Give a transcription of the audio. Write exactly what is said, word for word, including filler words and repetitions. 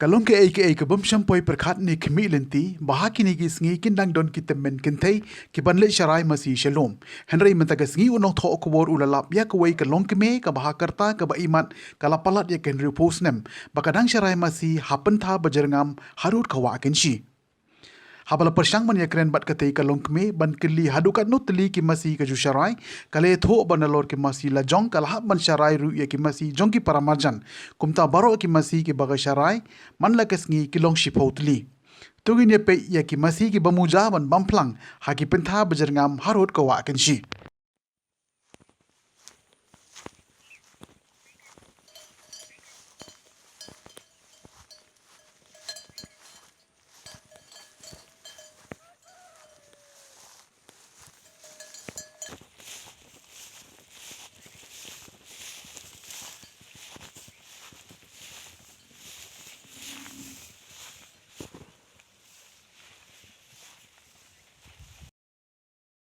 Ka long kaei kaei ka bym shym poi pyrkhat ne khmih lynti ba ha kine ki sngi kin dang don ki tymmen kynthei ki ban leit sharai masi sha lum. Hynrei mynta ka sngi u nongthoh khubor u la lap ïa kawei ka longkmie kaba ha ka rta kaba imat ka la palat ïa ka hynriewphew snem ba ka dang sharai masi ha Pyntha Bajyrngam harud ka Wah Kynshi. Haba la pyrshang ban ïakren bad katei ka longkmie ban kylli haduh katno tylli ki masi ka ju sharai, ka la ïathuh ba nalor ki masi lajong ka la hap ban sharai ruh ïa ki masi jong ki paramarjan. Kumta baroh ki masi kiba ka sharai man la ka sngi ki long shiphew tylli. To ngin ïa peit ïa ki masi kiba muja ban bam phlang ha ki Pyntha Bajyrngam harud ka Wah Kynshi.